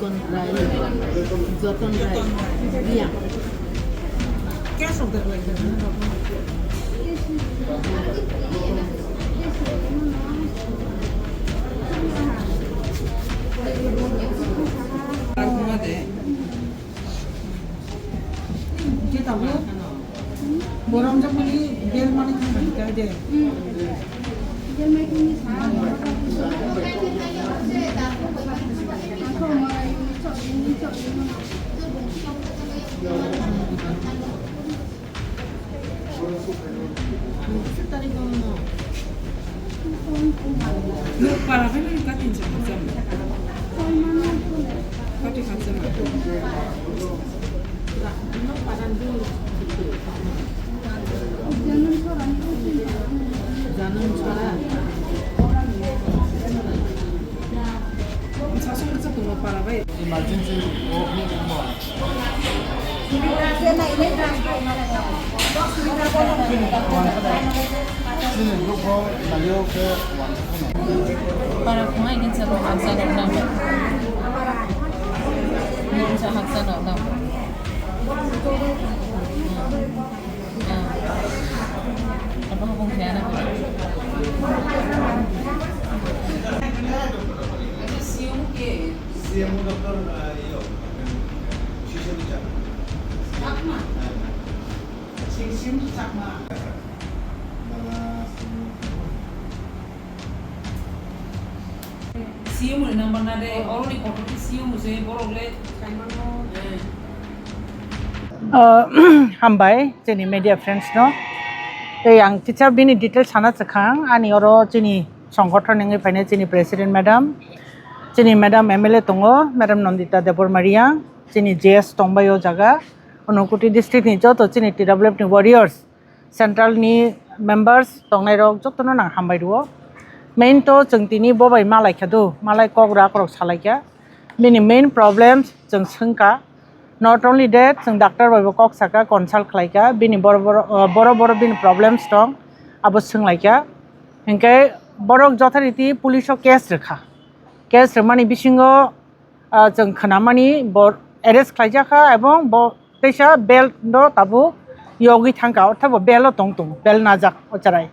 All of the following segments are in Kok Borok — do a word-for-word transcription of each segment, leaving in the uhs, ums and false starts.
Joton Rai, Joton Rai, Riya. Borom jokmani gel mani thangmani kai de. Para khe nini kati se khakchangma. Kati khakchangma. Janam chora. Sasong kisa tongma para bai. Emergency o phone tongma. Para khungai din sa haksa nok nang. Din sa haksa nok nang. Apa hubung kaya na? C M O doctor, uh, iyo, Shisha Chakma. Chakma. Shisha Chakma. C M O ni number na de, oro ni kotor C M O se borok le. Uh, hambai chini media friends no. Tei ang kisa bini details sana chwkhang ani oro chini songgothon wngwi phainai chini president madam, chini madam M L A tongo, madam Nandita Debbarma Reang, chini J S tongbai o jaga, Unakoti district ni joto chini T W F ni warriors, central ni members tongnai rok jotono nang hambai rwo. Main to chwng tini bo bai malai kha do, malai kok rak rok salai kha. Bini main problems chwng swngkha. Not only that, chwng doctor bai bo kok saka, consult khlai kha, bini boro boro, uh, boro boro bini problems tong, abo swng lai kha. Hinkhe borok jothariti police o case rwkha. Case rwmani bisingo, uh, chwng khnamani bo arrest khlaijak kha, ebong bo teisa bail no tabuk yogwi thang kha, ortha bo bail o tong tongo, bail najak o chwrai.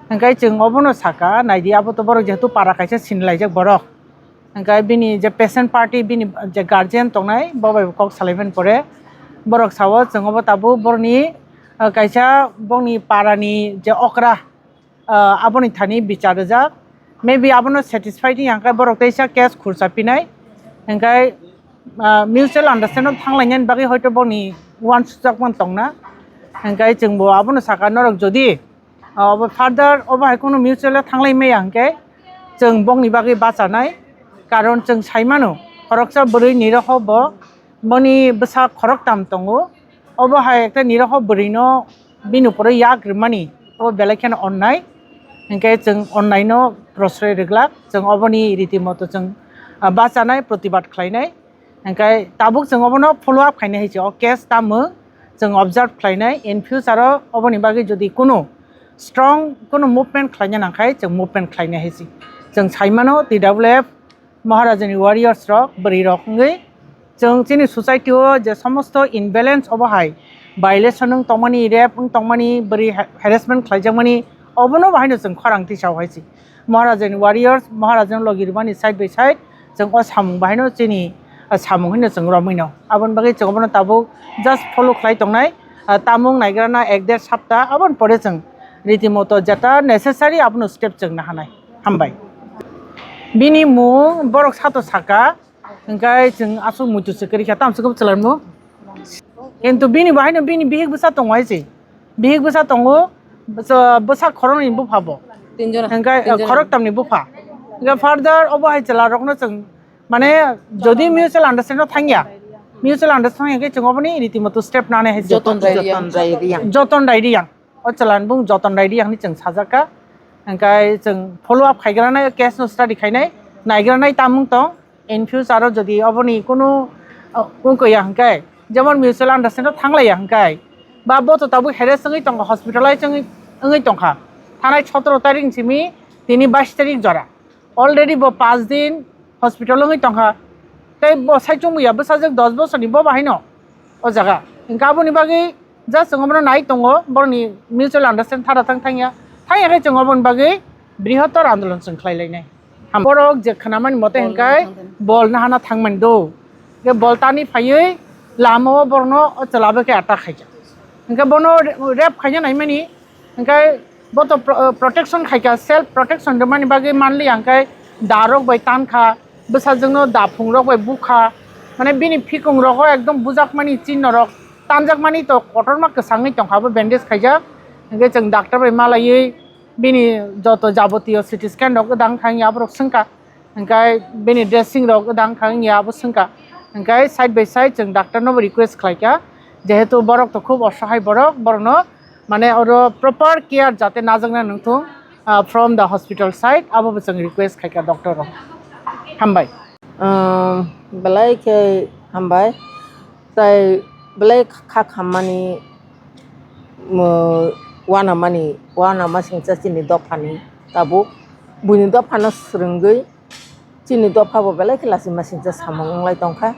Hinkhe chwng obono saka, naidi abo to borok jehetu para kaisa sinlaijak borok. Hingkhe bini je patient party, bini je guardian tongnai, bo bai bo kok salaimani pore borok sao, chwng obo tabuk borokni, ah, kaisa bongni parani je okra, ah, aboni thani bichar rijak. Maybe abono satisfied wngya hwnkhe borok teisa case khursa pinai. Hingkhe, ah, mutual understanding thanglainani bagwi hoito boni uansukjakmani tongna. Hingkhe chwngbo abono saka, norok jodi Ah, obo further obo hai kunu mutual o thanglai maya hwnkhe chwng bongni bagwi bachanai, karon chwng sai mano khoroksa bwrwi niroho bo boni bwsa khoroktam tongo, obo hai ekta niroho bwrwino bini uporo yak rwmani obo belai kheno onnai, hwnkhe chwng onnaino prosroi rwglak, chwng oboni riti moto chwng, ah, bachanai, protibad khlainai. Hingkhe tabuk chwng obono follow up khainai hai se, o case tamo chwng observe khlainai, in future o oboni bagwi jodi kunu strong kunu movement khlaina nangkhai chwng movement khlainai hai se. Chwng sai mano T W F Maharajani warriors rok, bwrwi rok wngwi chwng chini society o je somosto imbalance obo hai violation wng tongmani, rape wng tongmani, bwrwi ha-, harassment khlaijakmani, obono bahaino chwng khorang tisao hai se. Maharajani warriors, Maharajani logi rwmani side by side, chwng o samung bahaino chini, ah, samung hino chwng romwino. Aboni bagwi chwng obono tabuk just follow khlai tongnai, ah, tamung naigrana ek der sapta, aboni pore chwng riti moto jeta necessary abono step chwng nahanai. Hambai. Bini mung borok sato saka, Hingkhe chwng aswk muitu se kwrwi kha, tamo se kwbwi chwlaimung. Kintu bini bo haino bini bihik bwsa tongo hai se. Bihik bwsa tongo, bwsa, bwsa khoroknwi bupha bo. Tinjona, hingkhe, tinjona. Khoroktamni bupha. Hingkhe further obo hai chwla rokno chwng, mane, jodi mutual understanding thangya, mutual understanding hingkhe chwng oboni riti moto step nani hai se. Joton Rai Riyang. Joton Rai Riyang. Joton Rai Riyang. O chwla ni bung Joton Rai Riyang hinwi chwng sajak kha. Hingkhe chwng follow up khaigranai, case no study khainai, naigranai tamung tong. In future o jodi oboni kunu, uh, wngkha ya hingkhe, jemon mutual understanding o thanglaiya hingkhe, ba bo to tabuk harass wngwi tongkha, hospitalize wngwi, wngwi tongkha. Thanai sotoro tarik ni simi tini bais tarik jora. Already bo panch din hospital wngwi tongkha. Tei bo sai chumui ya bwsajwk dos bosorni bo bahaino o jaga. Hwnkhe aboni bagwi just chwng obono nai tongo, borokni mutual understand thara thang thangya. Thangya khe chwng oboni bagwi brihotor andolon chwng khlai lainai. Ham-, borok je khnamani mote hwnkhe bol nahana thangmani do. Hwnkhe bol tani phaiwi lama o borokno o chwla bai khe attack khaijak. Hwnkhe bono re-, rape khaina naimani, hwnkhe bo to pro-, protection khaikha, self protection rwmani bagwi manliya, hwnkhe da rok bai tankha, bwsajwkno da phung rok bai bukha, mane bini phikung rogo ekdom bujakmani chinno rok, tanjakmani to kotorma kwchangwi tongkha, bo bandage khaijak, hwnkhe chwng doctor bai malaiwi bini joto jabotiyo C T scan rok gwdang thangya aborok swngkha. Hwnkhe bini dressing rok gwdang kha wngya abo swngkha. Hwnkhe side by side chwng doctor no bo request khlaikha, jehetu borok to khub osohai borok, borokno mane oro proper care jate najakna nangthung, ah, from the hospital side, abo bo chwng request khaikha doctor rok. Hambai. Umm, belai khe hambai. Tai belai kha khammani, umm, uanamani, uanamasingcha chini dophani tabuk. Buini dophano swrwngwi chini dophabo belai khe lachimasingcha samung wnglai tongkha.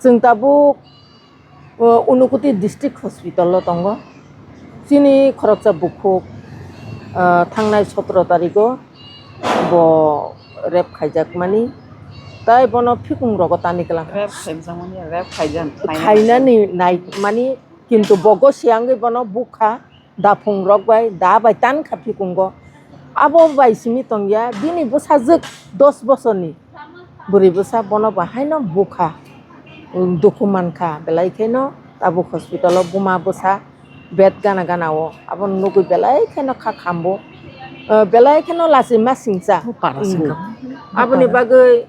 Chwng tabuk, uh, Unakoti District Hospital-o tongo. Chini khoroksa bukhuk, uh, thangnai sotro tarigo bo rape khaijakmani. Tai bono phikung rogo tani kwlangkha. Rape khaijakmani, rape khaijan-, khainani naimani, kintu bogo siyangwi bono bukha. Da phung rok bai, da bai tan kha phikungo. Abo bai simi tongya, bini bwsajwk dos bosorni bwrwi bwsa bono bo haino bukha, um, dukhu mankha, belai kheno tabuk hospital o buma bwsa bed gana gana o, abono nugwi belai kheno kha khambo, uh, belai kheno lachima singcha. Para wngwi. Singkha. Aboni bagwi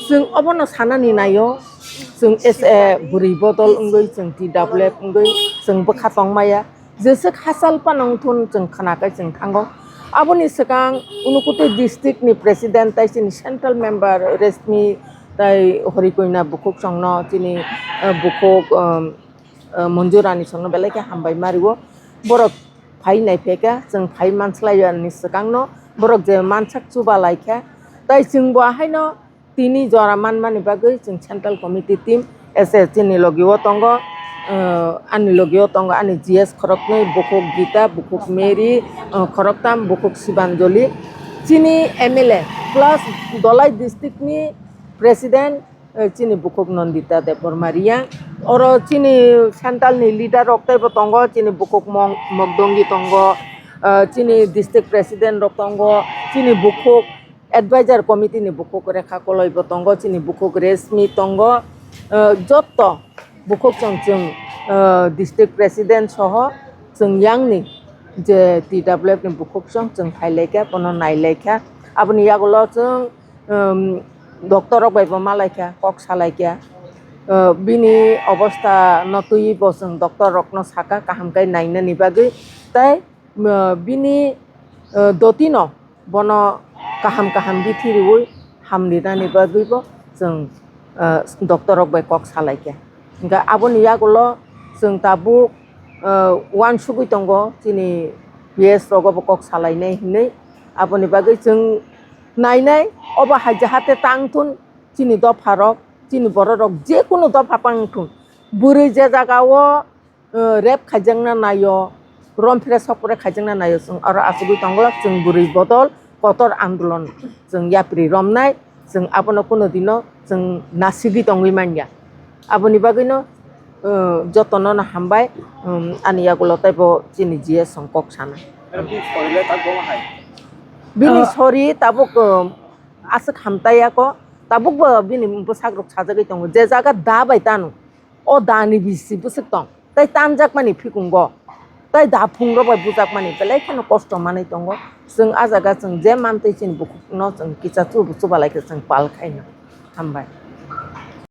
Chwng obono sanani naio, chwng S A bwrwi bodol wngwi, chwng T W F wngwi, chwng bwkha tongmaya. Jeswk hachal phano wngthun chwng khwnakhai chwng thango. Aboni swkang Unakoti district ni president tai chini central member Reshmi tai Horikoina bukhuk chwngno chini, eh, bukhuk, um, eh, Monju Rani chwngno belai khe hambai mario. Borok phai naiphekha, chwng phai manslai ani swkangno borok je mansak chuba laikha. Tai chwngbo ahaino Tini jora manmani bagwi chwng Central Committee team S A chini logi o tongo, uh, ani logi o tongo ani G S khoroknwi, bukhuk Gita, bukhuk Mary, uh, khoroktam, bukhuk Sibanjali. Chini M L A plus Dholai district ni president, uh, chini bukhuk Nandita Debbarma Reang. Oro chini central ni leader rok teibo tongo, chini bukhuk Mong-, Mogdongi tongo, uh, chini district president rok tongo, chini bukhuk Advisor committee ni bukhuk Rekha Koloi bo tongo, chini bukhuk Reshmi tongo, eh, jotto bukhuk chwng, chwng, eh, district president soho chwng yang ni je T W F ni bukhuk chwng, chwng phai laikha, bono nai laikha. Aboni yagulo chwng, em, doctor rok bai bo ma laikha, kok sa laikha. Eh, bini obostha no twiwi bo chwng doctor rok no saka kaham khe nainani bagwi. Tai, eh, bini, eh, doti no bono kaham kaham bithi riwi hamrinani bagwibo chwng, ah, doctor rok bai kok salaikha. Hwnkhe aboni yagulo chwng tabuk, ah, uansugwi tongo chini P S rogo bo kok salainai hinwi. Aboni bagwi chwng nainai obo hai jahate tangthun chini dopharok, chini bororok jekunu dopha pangthun. Bwrwi je jagao eh, rape khaijakna naio, romphre sokphre khaijakna naio, chwng oro achugwi tongo, chwng bwrwi bodol kotor andolon chwng yapri romnai, chwng abono kuno dino chwng nasigwi tongwi manya. Aboni bagwino, eh, jotono no hambai, um, ani yagulo teibo chini G S song kok sana. Bini sorry le tak bo hai. Bini, ah, sorry tabuk, um, aswk hamtaiya ko, tabuk bo bini bwsak rok sajagwi tongo, je jaga da bai tano. O dani bisi bwswk tong, tei tanjakmani phikungo, tei da phungrok bai bujakmani belai kheno kosto manwi tongo. Chwng a jaga chwng je mantwi chini bukhukno chwng kisa chubu chubalai khe chwng pal khaino. Hambai.